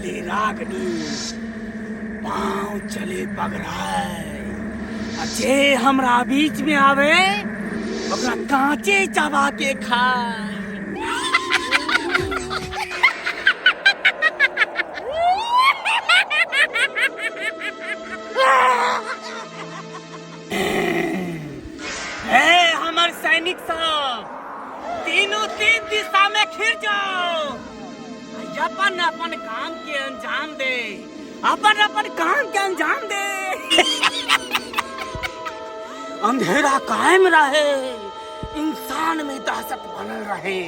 चले रागनी, पाँव चले पगड़ाए, आ जे हमरा बीच में आवे ओकरा कांचे चबा के खाए। हे हमर सैनिक सब, तीनों तीन दिशा में खिर जाओ, अपन अपन काम के अंजाम दे, अपन अपन काम के अंजाम दे। अंधेरा कायम रहे, इंसान में दहशत बनल रहे।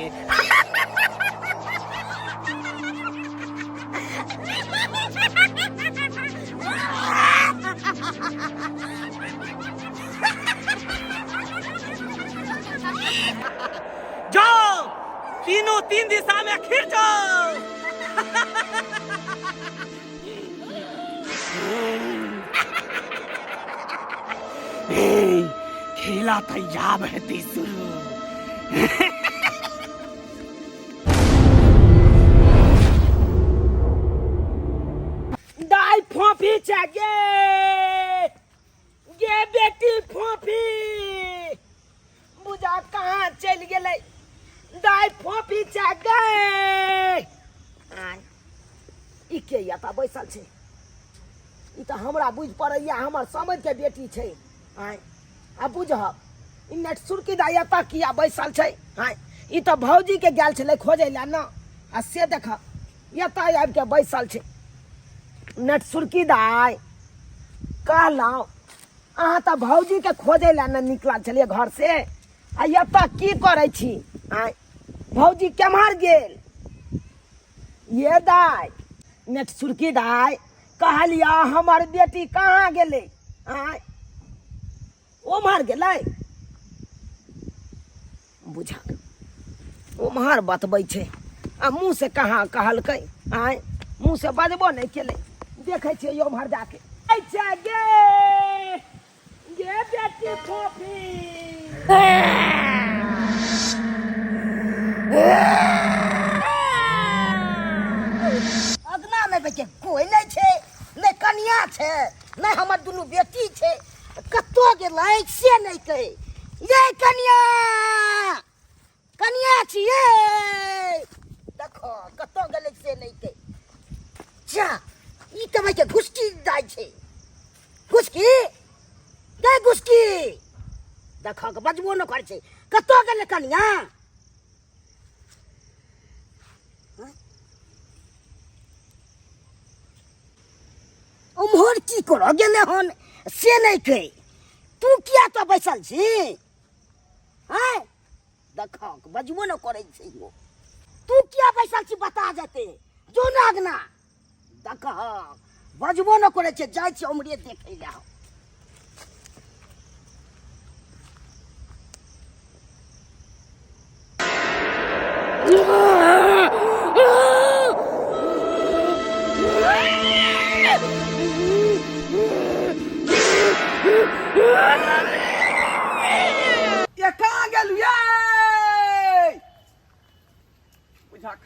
जाओ, तीनों तीन दिशा में खिर जाओ। खेला तैयार है शुरू। दाई फोफी छै गे, गे बेटी फोफी, बुझा कहाँ चलि गेलै। दाई फोफी छै गे। आय, ई के एतऽ बैसल छै? ई तऽ हमरा बुझि पड़ैया हमर समझके बेटी छै। आय, आ बुझब ई नेट सुरकी दाई एतऽ किया बैसल छै? आय, ई तऽ भौजीके गेल छलै खोजै लए ने, आ से देख एतऽ आबि कऽ बैसल छै। नेट सुरकी दाई, कहलहुँ अहाँ तऽ भौजीके खोजै लए ने निकलल छलियै घरसँ, आ एतऽ की करै छी? आँय, भौजी केम्हर गेल ये दाइ? नेट सुरकी दाइ, कहलियै हमर बेटी कहाँ गेलै? आँय, ओम्हर गेलै बुझा, ओम्हर बतबै छै आ मुँह से कहाँ कहलकै? आँय, मुँह से बजबो नहि केलै। देखै छियै ओम्हर जाके। अच्छा गे, गे बेटी फोफी। अगना में बेटे कोई नहीं छै, नहीं कनिया छै, नहीं हमर दुनू बेटी छै, कतौ गेलै से नहीं कहे। ये कनिया, कनिया छियै, देखो कतौ गेलै से नहीं कहे। जा, ई कमाई के घुसकी जाइ छै, घुसकी दे घुसकी। देखो के बजबो न करै छै। कतौ गेलै कनिया? उम्हर की करऽ गेलै हन से नहि कहि। तू किया तो बैसल छी? हैं, देखक बजबो न करै छै यो। तू किया बैसल छी बता जेते जो ना अगना। देखक बजबो न करै छै, जाइ छी उम्हरे देखै लए। ये कहाँ गेल ये? बुझक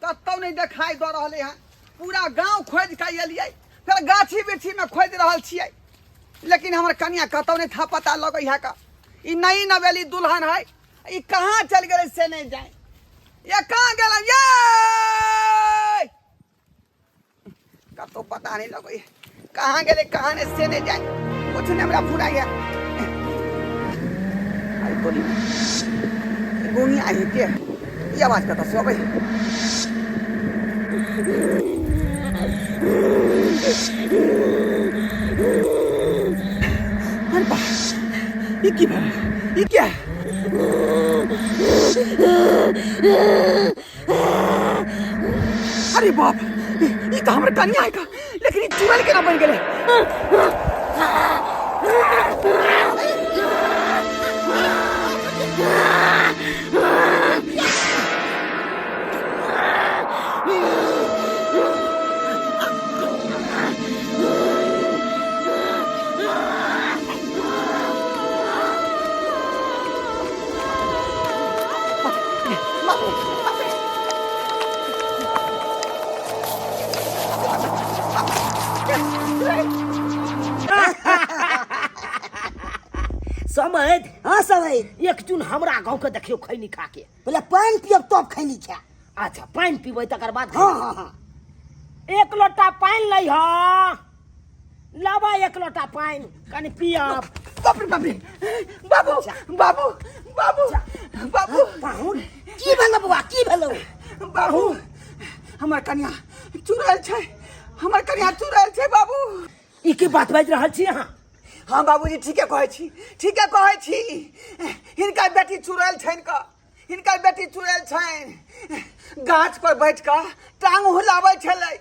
कतौ नहीं देखाई दऽ रहलै हँ। पूरा गांव खोजि कऽ एलियै, फेर गाछी बिरछीमे खोजि रहल छियै, लेकिन हमर कनिया कतौ नहीं था पता लगै है का। ई नई नवेली दुल्हन है, ई कहाँ चलि गेलै से नहीं जाए। ये कहाँ गेलै ये? कतौ पता नहीं लगै है कहाँ गेलै कहाँ नहीं से नहीं जाए। कुछ नहीं हमरा फुराइ है। अरे तोरी गोंगी आई के ई आवाज कतऽ से अबै है? अरे बा, ई की भेलै? ई क्या है? अरे बाप, ई तऽ हमर कनिया है का, लेकिन ई चुड़ैल केना बनि गेलै? चुड़ैल। समैध। हाँ समैध। एक चून हमरा गाँव के देखियो खैनी खा के। पहिले पानि पियब तब खैनी खायब। अच्छा पानि पीबै तकर बाद। हाँ हाँ हाँ। एक लोटा पानि लै ह, लाबा एक लोटा पानि कनि पियब। बाप रे बाप रे, बाबू बाबू बाबू बाबू। पाहुन की भेलो बौआ, की भेलो? बाबू हमर कनिया चुड़ैल छै, हमर कनिया चुड़ैल छै बाबू। ई की बात बाजि रहल छी अहाँ? हाँ बाबूजी ठीके कहै छी, ठीके कहै छी। हिनकर बेटी चुड़ैल छनि क, हिनकर बेटी चुड़ैल छनि। गाछ पर बैठ कऽ टांग हुलाबै छलै,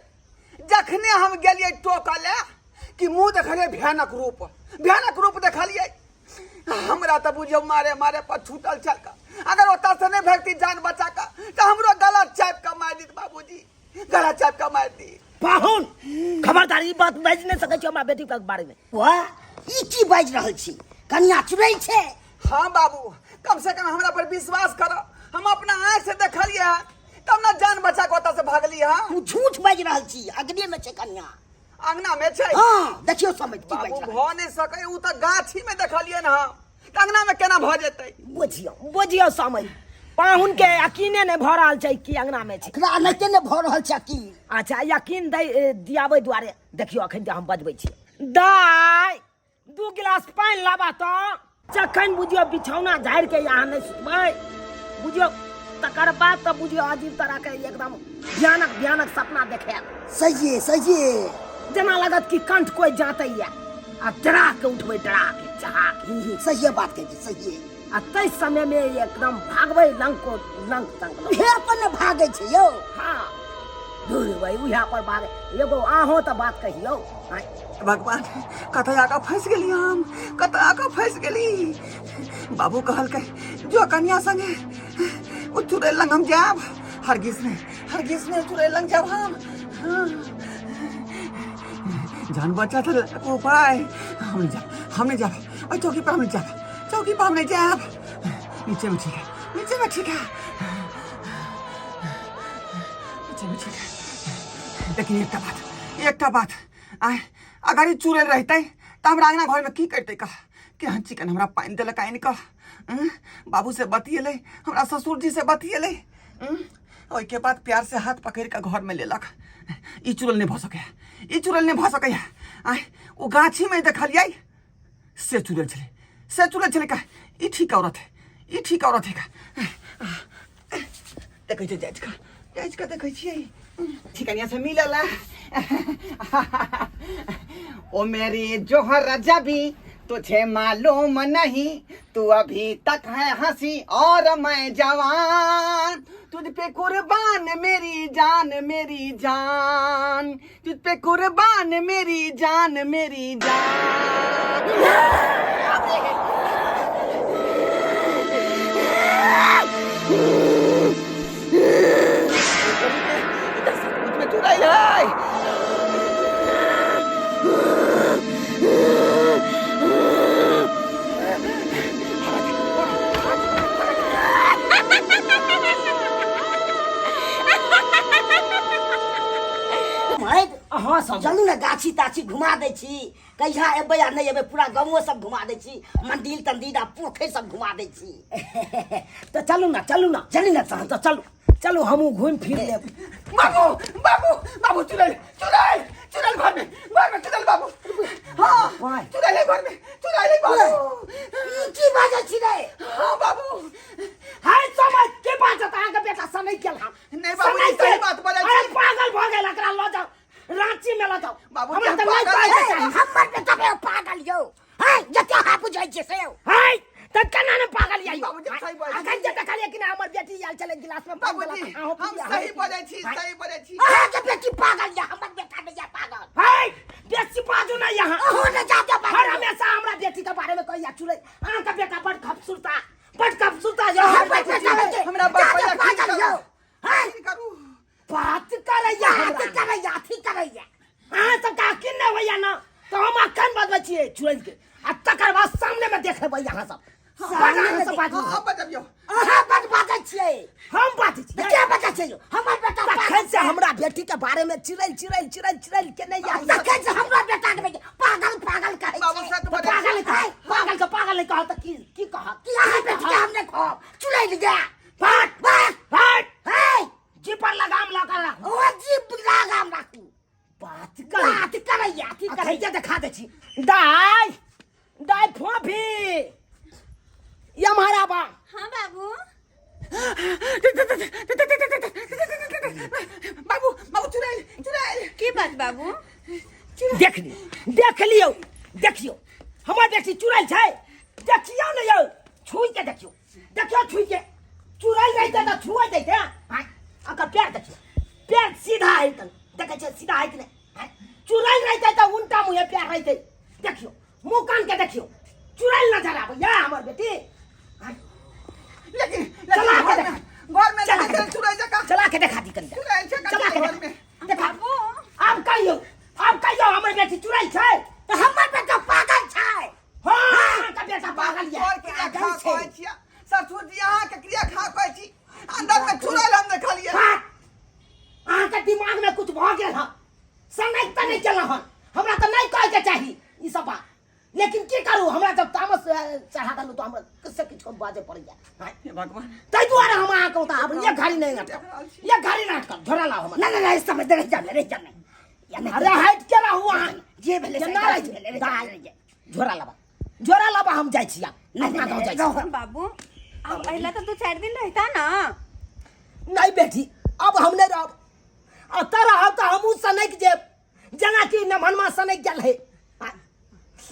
जखने हम गेलियै टोकऽ ले कि मुँह देखलियै भयानक रूप, भयानक रूप देखलियै। हमरा तऽ बुझियौ मारे मारे पर छूटल छल कऽ। अगर ओतऽ से नहि भागती जान बचा कऽ तऽ हमरो गला चापि कऽ मारि देत बाबूजी, गला चापि कऽ मारि दी। पाहुन खबरदार, ई बात बाजि नहि सकै छी हमरा बेटी के बारे में। वाह, ई की बाजि रहल छी? कनिया चुड़ैल छै? हाँ बाबू, कम से कम हमरा पर विश्वास करो, हम अपना आँख से देखलियै हँ तब ना जान बचा कऽ ओतऽ से भगली। हँ तू झूठ बाजि रहल छी, अगने में छै कनिया। अंगना में छै? हाँ देखियौ समझ की बाजि बाबू रहल। भऽ नहि सकै, ओ तऽ गाछी में देखलियै हँ, तऽ अंगना में केना भऽ जेतै? बुझियौ बुझियौ समझ, पाहुन के यकीने नहि भऽ रहल छै कि अंगना में छै। एकरा एनाहिते नहि भऽ रहल छै यकीन। अच्छा यकीन दै दियाबै दुआरे देखियौ अखन जे हम बजबै छी। दाय 2 गिलास पानि लाबा तऽ। जखन बुझियौ बिछौना झाड़ि के अहाँ नहि सुतबै बुझियौ, तकर बाद तऽ बुझियौ अजीब तरह के एकदम भयानक भयानक सपना देखायत। सहिए सहिए। जेना लागत कि कंठ कोइ जाँतैया आ डरा के उठबै, डरा के चहा के। सहिए बात कहै छी, सहिए। आ ताहि समय में एकदम भागबै लंको लंक तंक। उहे पर ने भागै छै यौ। हाँ दूर भाई उहे पर भागे। एगो अहों तऽ बात कहियौ। आँय। भगवान, कतऽ आके फँसि गेली हम, कतऽ आके फँसि गेली। बाबू कहलकै जो कनिया संगे ओ चुड़ैल लंग हम जायब? हरगिज नहि, हरगिज नहि चुड़ैल लंग जायब हम। हाँ। जान बचा तऽ उपाय। हम नहीं जायब, हम नहीं जायब ओहि चौकी पर, हम नहीं जायब चौकी पर, हम नहीं जायब। नीचे में ठीक है, नीचे में ठीक है, नीचे में ठीक है। लेकिन एकटा बात, एकटा बात आय, अगर ई चुड़ैल रहितै तऽ हमरा अंगना घरमे की करतै? कह केहन चिकन हमरा पानि देलक आनि कऽ। बाबू से बतिएलै, हमरा ससुरजी से बतिएलै, ओहिके बाद प्यार से हाथ पकड़ि कऽ घरमे लेलक। ई चुड़ैल नहि भऽ सकैए, ई चुड़ैल नहि भऽ सकैए। आँय, ओ गाछीमे देखलियै से चुड़ैल छलै, से चुड़ैल छलै का? ई ठीक औरत है, ई ठीक औरत है का? देखै छियै जाइत कऽ, जाइत कऽ देखै छियै ठिकनिया से मिलल। ओ मेरी जोहर जबी तुझे मालूम नहीं, तू अभी तक है हंसी और मैं जवान। तुझ पे कुर्बान मेरी जान मेरी जान, तुझ पे कुर्बान मेरी जान मेरी जान। में चुड़ैल है। हाँ सब चलू ने गाछी ताछी घुमा दै छी, कहिया एबै आ नहि एबै, पूरा गाँवो सब घुमा दै छी, मंदिर तंदिर आ पोखरि सब घुमा दै छी। तऽ चलू ने, चलू ने, चलू ने तहन। तऽ चलू चलू, हमहूँ घुमि फिर लेब। बाबू बाबू बाबू, चुड़ैल चुड़ैल चुड़ैल घर में, घर में चुड़ैल बाबू। हाँ चुड़ैल है घर में, चुड़ैल है बाबू। ई की बाजै छी रे? हाँ बाबू। हाय समय के बाजत अहाँके बेटा सनै केल हम। नहीं बाबू, सही बात बजै अरे छी। पागल भऽ गेल, एकरा लऽ जाउ रांची में लऽ जाउ। बाबू, हमरा तऽ नहि पागल कहै छै। के चाही। हमर बेटा बे पागल यौ, हैं जते अहाँ बुझै छियै से यौ। हाय तऽ केना ने पागल यौ? बाबूजी, सही बजै छी। अखन जे देखलियै कि ना हमर बेटी आयल छलै गिलास में पानि बाबूजी, देलक, अहूँ हम पी लिअ, सही हमहूँ बजै छी, पी लिअ। सही बजै छी। अहाँके बेटी पागल यऽ, हमर बेटा नहि यऽ पागल। हाय बेसी बाजू नहि यहाँ। अहूँ नहि जाके बाजू। हर हमेशा हमरा बेटी के बारे में कहिया चुड़ै, अहाँके बेटा बड़ खूबसूरता, बड़ खूबसूरता यौ। हमर बेटा के हमरा बाप जाके पर यकीन पागल करू। यौ। हैं? यकीन करू। बात करैया बात हमरा। करैया, अथी करैया। अहाँ सबके यकीन नहि होइया ना तऽ हम अखन बजबै छियै चुड़ैल के, आ तकर बाद सामने में देखेबै अहाँ सब। सामने अहाँ में सब बाजू। हाँ, बजबियौ। अहाँ बड बाजै छियै। हम बाजै छियै? के बाजै छियै यौ? हमर बेटा पागल तखन से छै। हमरा बेटी बेटी के बारे में चिड़ैल चिड़ैल चिड़ैल चिड़ैल के नहीं याद तखन से हमरा बेटा के बेटी पागल पागल कहै बाबू छै सच तऽ बजै पागल कहै पागल के पागल नहीं कहत तऽ की की कहत कि अहाँ बेटी के हम नहि कहब चुड़ैल गया फट बस फट है जी पर लगाम लगा राखू ओ जीप लगाम राखू बात कर बात करैया की करैया करैया देखा दै छी दाइ दाइ फोफी ये हमारा बा हाँ बाबू बाबू बाबू चुड़ैल चुड़ैल की बात बाबू देख लियौ देख लियौ देखियौ हमर बेटी चुड़ैल छै देखियौ ने यौ छुइ के देखियौ देखियौ छुइ के चुड़ैल रहितै तऽ छुए दैतै आँय ओकर पैर देखियौ पैर सीधा है तन देखै छियै सीधा है कि नहि आँय चुड़ैल रहितै तऽ उल्टा मुँहे पैर रहितै देखियौ मुँह कान के देखियौ चुड़ैल नजर आबैया हमर बेटी आँय लेकिन चला लेकिन के घर देखा। में घर में चला नहीं के चल चुड़ैल जकाँ चला के देखा दी कनी चुड़ैल छै चला के घर देखा में देखा बाबू आब कहियौ आब कहियौ हमर बेटी चुड़ैल छै तऽ हमर बेटा पागल छै हाँ अहाँके बेटा पागल यऽ और क्रिया खा पागल छै। कहै छियै ससुर जी अहाँके क्रिया खा कहै छी अंदर में चुड़ैल हम देखलियै बात अहाँके दिमाग में कुछ भऽ गेल हँ सनक तऽ नहि केलहुँ हन हमरा तऽ नहि कहैके चाही ई सब बात लेकिन की करू हमरा जब तामस चढ़ा देलहुँ तऽ हमरा किछु किछु बाजऽ पड़ैया आँय। हे भगवान ताहि दुआरे हम अहाँके ओतऽ आब एक घड़ी नहि अटकब एक घड़ी नहि अटकब झोरा लाउ हमर नहि नहि नहि समय रहि जाब रहि जाब या नहि अरे हटि के रहू अहाँ जे भेलै से केना रहै भेलै, छै रहि दाइ जाब, रहि जाब। झोरा लाबा झोरा लाबा हम जाइ छी आब नहि, अपना नहि, गाँव जाइ नहि, छी बाबू अब अहिला तो दू चार दिन रहता ना नहीं बेटी अब हम नहीं रहब अतऽ रहब तऽ हमहूँ सनकि जेब जेनाकि नमहनमा सनकि गेल है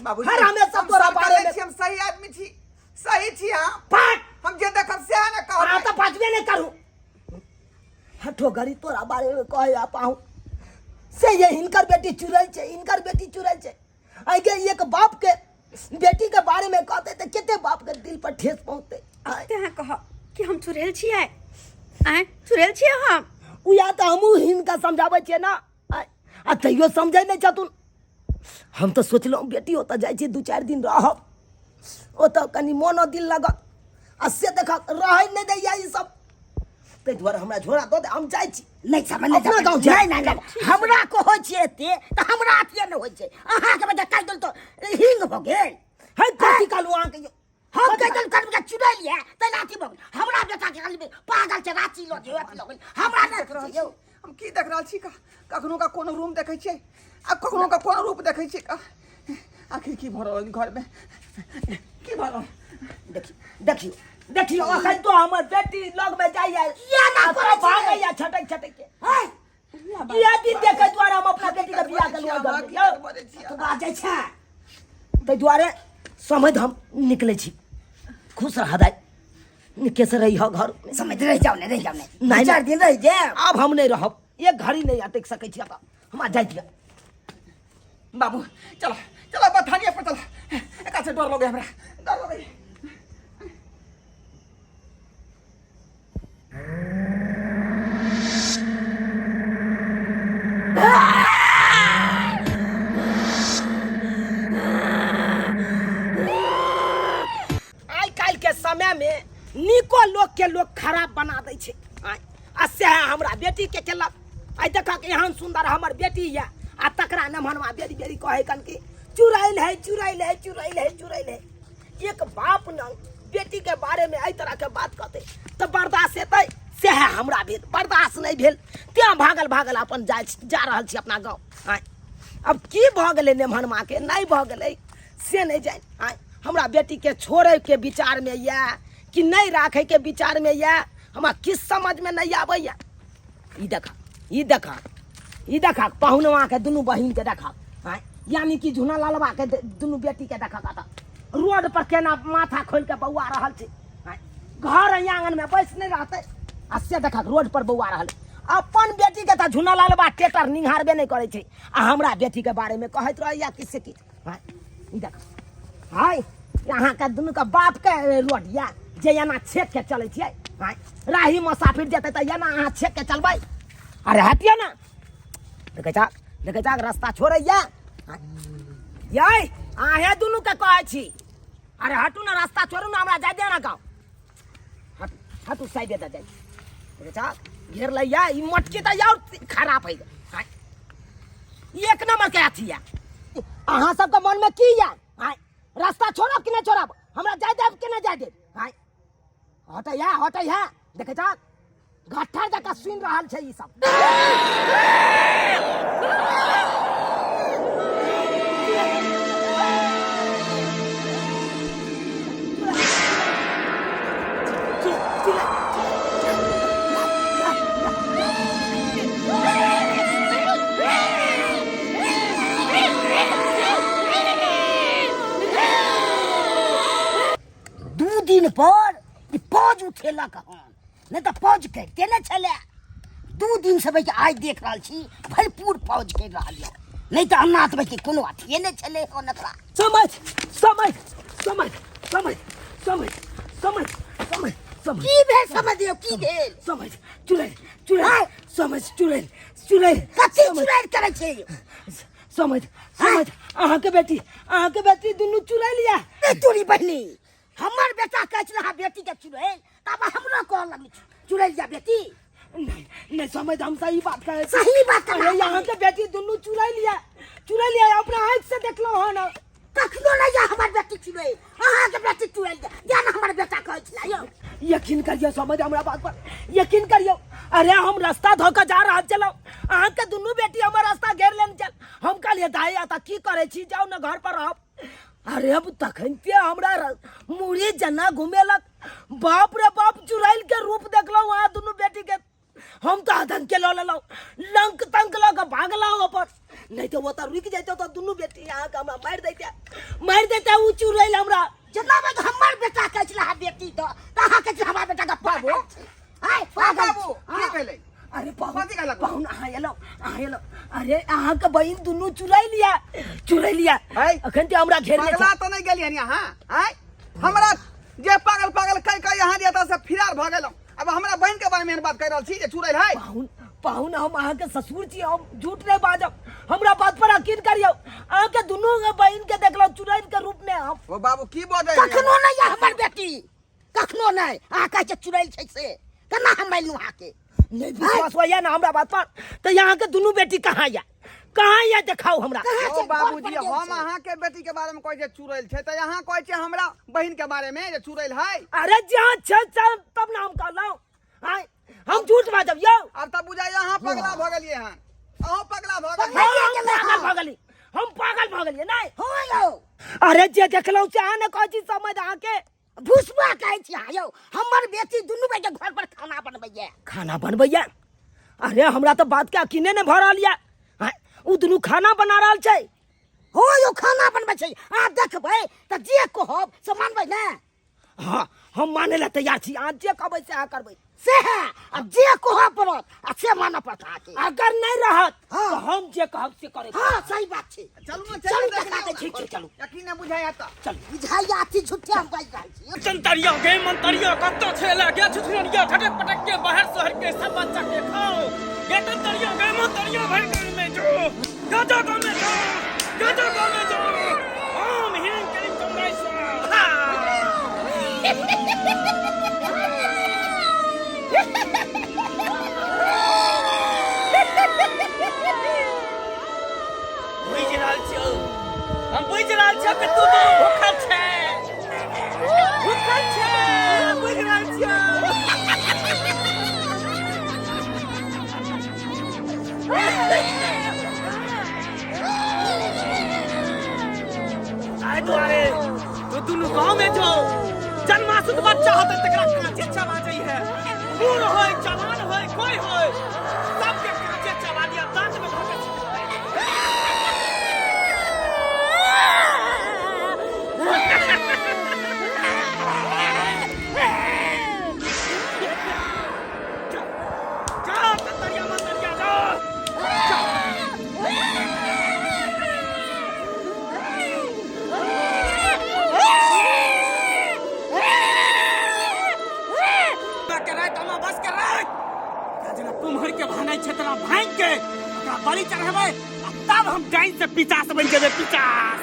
बाबू हर हमेशा तोरा बारे में- छी हम सही आदमी छी सही छी हम पाट हम जे देखब सएह ने अहाँ कहब तऽ बाजबे नहि करू हठो घड़ी तोरा बारे में कहे आ पाहु से ये हिनकर बेटी चुड़ैल छै हिनकर बेटी चुड़ैल छै आइ के एक बाप के बेटी के बारे में कहते तऽ कते बाप के दिल पर ठेस पहुँचते आइ तें कह कि हम चुड़ैल छियै आँय चुड़ैल छियै हम उएह तऽ हमहूँ हिनका समझाबै छियै ने आइ आ तैयो समझै नहि छथुन हम तऽ सोचलहुँ बेटी ओतऽ जाइ छी दू चारि दिन रहब ओतऽ कनि मोनो दिल लागत आ से देखक रहै नहि दैया ई सब ताहि दुआरे हमरा झोरा दऽ दे हम जाइ छी नहि समझ नहि अपना गाँव नहि नहि नहि हमरा कहै छियै एते तऽ हमरा अथिए नहि होइ छै अहाँके बेटा कहि देल तऽ हिंग भऽ गेल है कथी कहलहुँ अहाँके यौ हम कहि देल करब के चुड़ैल यऽ तै लाठी भऽ गेल हमरा बेटा के कहलियै पागल छै राँची लऽ जइयो अथी लऽ गेल हमरा नहि देख रहल अथी छै यौ छी हम की देख रहल छी कखनो का कोनो रूम देखै छियै आ कखनो का कोनो रूप देखै छियै का आखिर की भऽ रहल घरमे की भऽ रहल देखियौ देखियौ देखियौ अखन तो हमर बेटी लग में जाइया किया ना आ करै छियै? भागैया छटक छटक के है इएह दिन देखै दुआरे हम अपना बेटी के बियाह केलहुँ घर में यौ बजै छियै तू बाजै छै ताहि दुआरे समझ हम निकलै छी खुश रह दाइ निके से रही घर में। समझ रहि जाउ ने रहि जाउ ने नहि, दू चारि दिन रहि जायब आब हम नहि रहब एक घड़ी नहि अटकि सकै छी एतऽ हमरा जाइ दिअ बाबू चलो चलो बथानिया पर चलो एकरा से डर लगे हमरा डर लगे आइ काल्हि के समय में नीको लोक के लोक खराब बना दै छै आँय, आ सएह हमरा बेटी के केलक आइ देखक एहन सुंदर हमर बेटी यऽ आ तकरा नमहनवा बेरी बेरी कहै कन कि चुड़ैल है चुड़ैल है चुड़ैल है चुड़ैल है एक बाप न बेटी के बारे में एहि तरह के बात कहतै तऽ बर्दाश्त हेतै सएह हमरा भेल बर्दाश्त नहि भेल तेँ भागल भागल अपन जा जा रहल छी अपना गाँव आँय अब की भऽ गेलै नेमहनमा के नहि भऽ गेलै से नहि जानि आँय हमरा बेटीके छोड़ैके विचारमे यए कि नहि राखैके विचारमे यए हमरा किछु समझमे नहि आबैए ई देखा ई देखा ई देखा पहुनवाके दुनू बहिनके देखा आँय यानी कि झुना लालबाके दुनू बेटीके देखा कतऽ रोड पर केना माथा खोलि कऽ बौआ रहल छै आँय घर आङनमे बैस नहि रहतै आ से देखा रोड पर बौआ रहल अपन बेटीके तऽ झुना लालबा टेटर निहारबे नहि करै छै आ हमरा बेटीके बारेमे कहैत रहैया किछु से किछु आँय ई देख हाय अहाँके दुनूके बापके रोड यऽ जे एना छेक के चलै छियै आँय राही मुसाफिर जेतै तऽ एना अहाँ छेक के चलबै अरे हटियौ ने देखै छह देखै छह रास्ता छोड़ैया यै अहें दुनूके कहै छी अरे हटू ने रास्ता छोड़ू ने हमरा जाय दे ना गाँव हटू हटू साइडे दऽ जाइ छी। देखै छह घेर लैया ई मटकी तऽ और खराब है। आँय, ई एक नंबर के अथी या। अहाँ सबके मन में की या? आँय, रास्ता छोड़ब कि नहीं छोड़ब? हमरा जाय देब कि नहीं जाय देब? आँय, हटै है, हटै है। देखै छह गट्ठर जकाँ सुनि रहल छै ई सब। 2 दिन पर ई पौज उठेलक हन, नहि तऽ पौज करिते नहि छलै। 2 दिन से भाई आइ देख रहल छी, भरपूर पौज करि रहल यऽ, नहि तऽ अन्ना तऽ भाई कोनो अथिए नहि छलै हन एकरा। समझ समझ समझ समझ समझ समझ समझ समझ। की भेल समझ यौ, की भेल? समझ, चुड़ैल चुड़ैल समझ, चुड़ैल चुड़ैल। कथी? समझ। चुड़ैल करै छै यौ? समझ समझ, अहाँके बेटी, अहाँके बेटी दुनू चुड़ैल या। ए तोरी बहिनी, हमर बेटा कहै छलै अहाँ बेटीके चुड़ैल, तब हमरो कहऽ लगलै चुड़ैल या बेटी। नहीं नहीं समझ, हम सही बात कहे छी। सही बात कहे। अरे अहाँके बेटी दुनू चुड़ैल या, चुड़ैल या, अपना आँखि से देखलहुँ हन। कखनो नहि या हमर बेटी चुड़ैल, अहाँके बेटी चुड़ैल या। या ने हमर बेटा कहै छलै यौ। यकीन करियौ समझ, हमरा बात पर यकीन करियौ। अरे हम रास्ता धो कऽ जा रहल छलहुँ, अहाँके दुनू बेटी हमर रास्ता घेर लेने छल। हम कहलियै दाइ एतऽ की करै छी, जाउ ने घर पर रहब। अरे अब तखन ते हमरा मुड़ी जना घुमेलक, बाप रे बाप, चुड़ैल के रूप देखलहुँ अहाँ दुनू बेटी के। हम तऽ आतंक के लऽ लेलहुँ, लंक तंक लऽ कऽ भागलहुँ अपन, नहि तऽ ओतऽ रुकि जैतौ तऽ दुनू बेटी अहाँके हमरा मारि दैते, मारि दैते ओ चुड़ैल हमरा। जेना बात हमर बेटा कहै छलै अहाँ बेटी तऽ अहाँ कहै छलै हमर बेटा के बाबू। पागल छै। आय पागल बाबू छै। की भेलै? अरे पाहुन। कथी कहलक? पाहुन, अहाँ एलहुँ, अहाँ एलहुँ। अरे अहाँके बहिन दुनू चुड़ैल या, चुड़ैल या। है? अखन ते हमरा घेरने पगला छै। तऽ नहि गेलियै अहाँ? आँय, हमरा जे पागल पागल कहि कहि अहाँ जे एतऽ से फिरार भऽ गेलहुँ, अब हमरा बहिन के बारे में एहन बात कहि रहल छी जे चुड़ैल है? पाहुन, पाहुन, हम अहाँके ससुर छी, हम झूठ नहि बाजब। हमरा बात पर यकीन करियौ, अहाँके दुनू बहिन के देखलहुँ चुड़ैल के रूप में हम। ओ बाबू, की बजै? कखनो नहि या हमर बेटी, कखनो नहि। अहाँ कहै छियै चुड़ैल छै, से केना हम मानि लू अहाँके? नहीं विश्वास होइया ना हमरा बात पर तऽ अहाँके दुनू बेटी कहाँ या, कहाँ या, देखाउ हमरा। कहाँ ओ छै? बाबूजी, घर पर गेल हम छै। अहाँके बेटी के बारे में कहै छियै चुड़ैल छै, तऽ अहाँ कहै छियै हमरा बहिन के बारे में जे चुड़ैल है? अरे जहाँ छै तब ना हम कहलहुँ। आँय, हम झूठ बाजब यौ? आब तऽ बुझाइए अहाँ पगला भऽ गेलियै हन, अहूँ पगला भऽ गेलियै। हम पागल भऽ गेली, हम पागल भऽ गेलियै नहि? हँ यौ। अरे जे देखलहुँ से अहाँ ने कहै छी समझ अहाँके। भुसबा कहै छी अहाँ यौ, हमर बेटी दुनू बेटे घर पर खाना बनबैया। खाना बनबैया? अरे हमरा तऽ बात के यकीने नहि भऽ रहल यऽ। आँय, ओ दुनू खाना बना रहल छै? हो यौ, खाना बनबै छै। अहाँ देखबै तऽ जे कहब से मानबै ने? हाँ, हम माने ला तैयार छी, अहाँ जे कहबै से अहाँ करबै। से है, आ जे कहऽ पड़त आ से मानऽ पड़त अहाँके। अगर नहीं रहत हाँ। तो हम जे कहब से करे। हाँ, सही बात छै। चलू ने। चलू, चलू। देखा दै छी। ठीक छै, चलू। यकीन नहि बुझाइए तऽ चलू। बुझाइया अथी झूठे हम बाजि रहल छी। चंतरिया गे मंतरिया, कत्तो छेला गे छुछुनरिया, झटक पटक के बाहर शहर के सब बच्चा के खाओ गे तंतरिया गे मंतरिया, भर गांव में जो गाजा गांव में जो गाजा गांव में जो, ओम ह्रीं क्रीं चमड़ाई स्वाहा। बुझि रहल छियौ, हम बुझि रहल छियौ कि तू दुनू भूखल छै, भूखल छै, बुझि रहल छियौ। ताहि दुआरे तू दुनू गाँव में जो जन्मासुत बच्चा होते तकरा कांचे चबा जाइ है, बूढ़ होय, जवान होय, कोई होय, सबके कांचे चबा दिया, दांत में धोके छिपा दे। जा तरिया मंतरिया जा। कर रहा तमा बस कर रहा है जेना कुम्हर के भानै छै तेना भांग के ओकरा बलि चढ़ेबै आ तब हम डाइन से पिचास बनि जेबै, पिचास।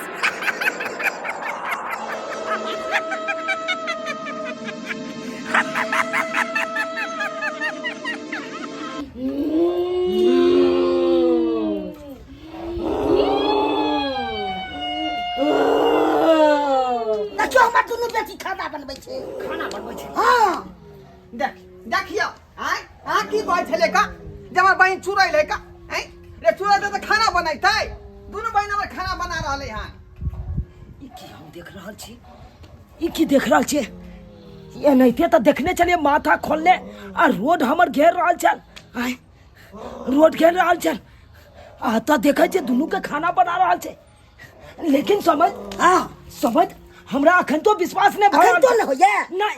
छै। खाना बनबै छै। हाँ। देख, देखियौ, आँय, अहाँ की कहै छलै का जे हमर बहिन चुड़ैल है का? आँय रे, चुड़ैल तऽ खाना बनैतै? दुनू बहिन हमर खाना बना रहलै हन। ई की हम देख रहल छी? ई की देख रहल छियै? एनाहिते तऽ देखने छलियै माथा खोलने आ रोड हमर घेर रहल छल। आँय, रोड घेर रहल छल आ तऽ देखै छियै दुनू के खाना बना रहल छै। लेकिन समझ, हाँ, समझ, हमरा अखन तो विश्वास नहि भऽ अखन रहल तो छै। नहि होइए? नहि,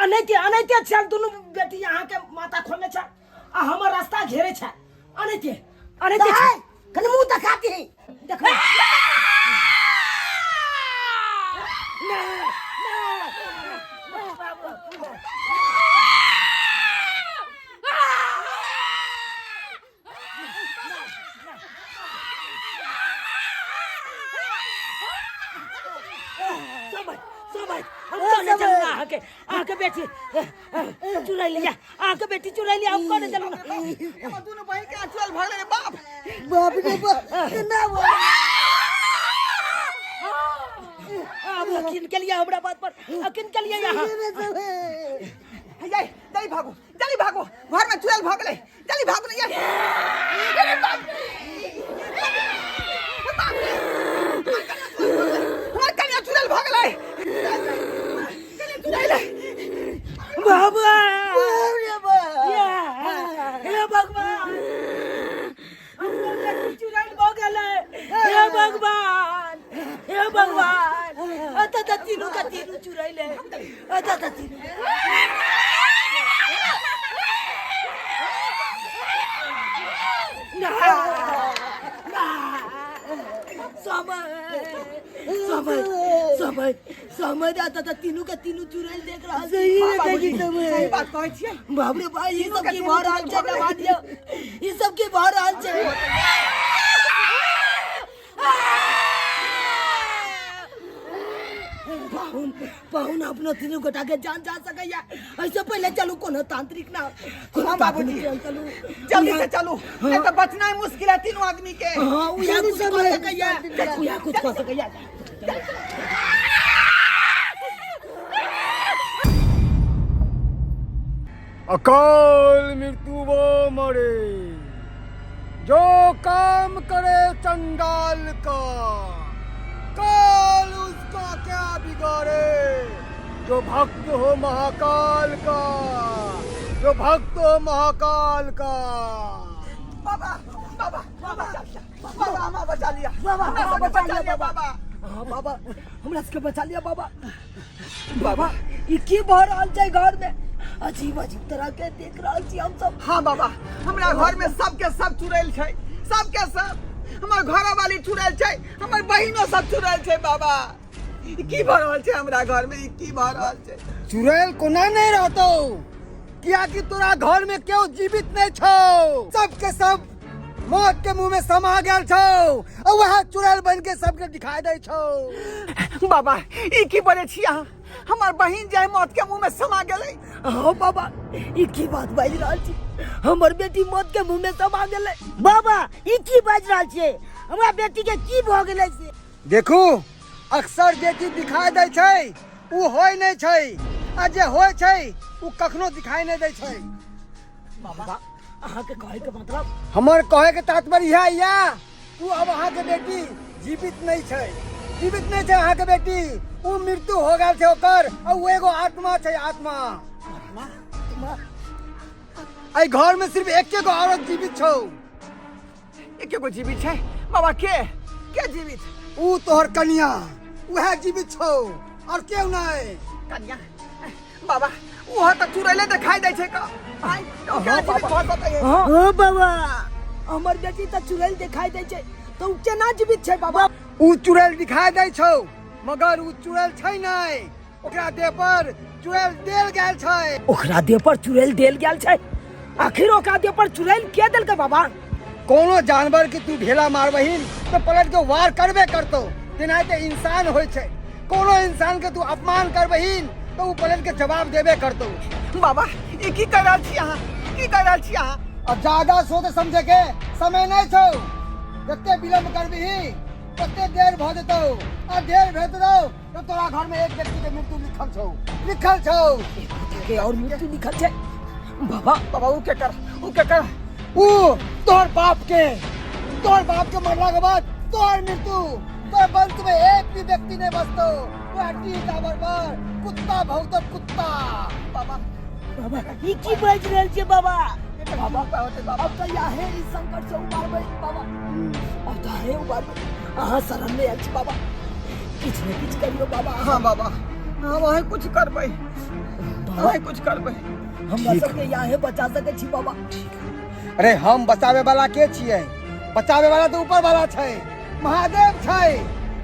अनैते अनैते छल दुनू बेटी अहाँके माथा खोलने छल आ हमर रास्ता घेरे छल। अनैते अनैते छल। दाइ, कनि मुँह देखा दही। देखबै। समय समय हम कहने चलू ना अहाँके, अहाँके बेटी चुराइ लिया, अहाँके बेटी चुराइ लिया, हम कहने चलू ना। हमर दुनू बहिन के चुड़ैल भऽ गेलै रे बाप। बाप रे बाप, केना भऽ आब यकीन के लिए हमरा बात पर यकीन के लिए यहाँ। ये जल्दी भागो, जल्दी भागो, घर में चुड़ैल भऽ गेलै, जल्दी भागो ने। ये अरे बाप रे, बाप रे, हमर कनिया चुड़ैल भऽ गेलै, कनिया चुड़ैल। बाबा। बाप रे बाप। हे भगवान, हमर बेटी चुड़ैल भऽ गेलै। हे भगवान, हे भगवान, अतऽ तऽ तीनू के तीनू चुड़ैल है, अतऽ तऽ तीनू। ना ना, समय समय समय समय, अतऽ तऽ तीनू के तीनू चुड़ैल देख रहल छी। सही हाँ, में बाबूजी, देखी सब। सही बात कहै छियै। बाप रे भाई, ई सब के की तीनू भऽ रहल छै? चुड़ैल दबा दियौ, ई सब की भऽ रहल छै? पाहुन, पाहुन, अपनो तीनू गोटा के जान जा सकैया। ऐसे पहिले चलू कोनो तांत्रिक ना, कोनो हाँ, बाबूजी। तांत्रिक के चलू। जल्दी से चलू, नहीं तो बचना ही मुश्किल है तीनों आदमी के। हाँ, उया चलू कुछ सब कऽ है। सकैया, उया कुछ कऽ सकैया। अकाल मृत्यु वो मरे जो काम करे चंडाल का, काल उसका क्या बिगाड़े जो भक्त हो महाकाल का, जो भक्त हो महाकाल का। बाबा, बाबा, बाबा, बाबा, हमरा बचा लिया। बाबा, हमरा हमरा सबके बचा लिया बाबा। हाँ बाबा, हमरा सबके बचा लिया बाबा। बाबा, ई की भऽ रहल छै घर में? अजीब अजीब तरह के देख रहल छी हम सब। हाँ बाबा, हमरा घर में सबके सब चुड़ैल छै, सबके सब। हमर घर वाली चुड़ैल छै, हमर बहिनो सब चुड़ैल छै। बाबा, ई की भऽ रहल छै हमरा घर में? ई की भऽ रहल छै? चुड़ैल कोना नहीं रहतो? कियाकि तोरा घर में केओ जीवित नहीं छौ, सबके सब मौत के मुंह में समा गेल छौ और वह चुड़ैल बन के सबके दिखाई दै छौ। बाबा, ई की बोले छी अहाँ? हमर बहिन जे मौत के मुंह में समा गेलै? हाँ बाबा, ई की बात बाजि रहल छी? हमर बेटी मौत के मुंह में समा गेलै? बाबा, ई की बाजि रहल छियै? हमरा बेटी के की भऽ गेलै से? देखू, अक्सर बेटी दिखाई दै छै उ होय नहीं छै, आ जे होय छै उ कखनो दिखाई नहीं दै छै। बाबा, अहाँके कहै के मतलब? हमर कहे के तात्पर्य इएह या उ अब अहाँके बेटी जीवित नहीं छै, जीवित नहीं छै अहाँके बेटी, उ मृत्यु हो गेल छै ओकर, आ उ एगो आत्मा छै, आत्मा। एहि घर में सिर्फ एके गो औरत जीवित छौ। एके गो जीवित छै बाबा? के के जीवित? उ तोहर कनिया, उएह जीवित छौ और केओ नहीं। कनिया? बाबा, ओहो तऽ चुड़ैले देखाई दै छै का। आइ केना जीवित भऽ सकैए? हाँ। ओ बाबा, हमर बेटी तऽ चुड़ैल दिखाई दै छै तऽ उ केना जीवित छै बाबा? उ चुड़ैल दिखाई दै छौ मगर उ चुड़ैल छै नहीं, ओकरा देह पर चुड़ैल देल गेल छै। ओकरा देह पर चुड़ैल देल गेल छै? आखिर ओकरा देह पर चुड़ैल के देलकै बाबा? कोनो जानवर के तू ढेला मारबहिन तो पलट के वार करबे करतो, तेनाहिते इंसान होइ छै। कोनो इंसान के तू अपमान करबहिन तो उ पलट के जवाब देबे करतो। बाबा, ई की कर रहल छी अहाँ? की कर रहल छी अहाँ? अब ज्यादा सोच समझे के समय नहीं छौ, जते विलम्ब करबिही ओते देर भऽ जेतौ आ देर भेट जेतौ तऽ तोरा घर में एक व्यक्ति के मृत्यु लिखल छौ, लिखल छौ। के और मृत्यु लिखल छै बाबा? बाबा, ऊ के कर, ऊ के कर? ऊ तोहर बाप के, तोहर बाप के मरला के बाद तोहर मृत्यु। तोहर वंश में एक भी व्यक्ति नहीं बचतो। वह टी टावर पर कुत्ता भौंकतो, कुत्ता। बाबा, बाबा, ई की बाजि रहल छै बाबा? बाबा, बाबा, अब तऽ याहे ई संकट से उबारबै बाबा, अब तऽ हे उबारबै। अहाँ शरण में आयल छी बाबा, किछु ने किछु करियौ बाबा। हाँ बाबा, हाँ, वही कुछ करबै, वही कुछ करबै। हमरा सबके याहे बचा सकै छी बाबा। अरे हम बचावे वाला के छियै? बचावे वाला तो ऊपर वाला छै, महादेव छै।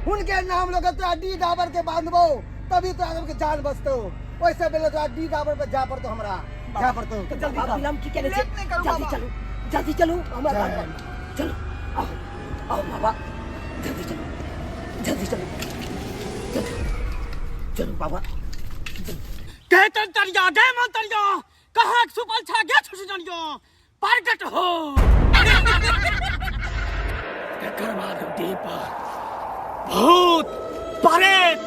हुनके नाम लऽ के तोरा डी डाबर के बांधबो, तभी तोरा सबके जान बचतो। ओहिसे पहिले तोरा डी डाबर पे जा पड़तो, हमरा जा पड़तो। तो जल्दी बाबा, चल। विलम्ब की केने छै? लेट नहि करू जल्दी बाबा। चलू, जल्दी चलू, हमरा जय। घर पर चलू। आओ, आओ बाबा, जल्दी चलू, जल्दी चलू, जल्दी चलू बाबा। कहतन तरिया गे मन तरिया, कहाँ छुपल छा गे छुछुनरिया? प्रगट हो। एकर बाद देह पर भूत प्रेत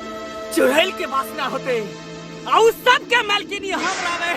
चुड़ैल के वासना होते आ उ सबके मालकिनी हम रहबै।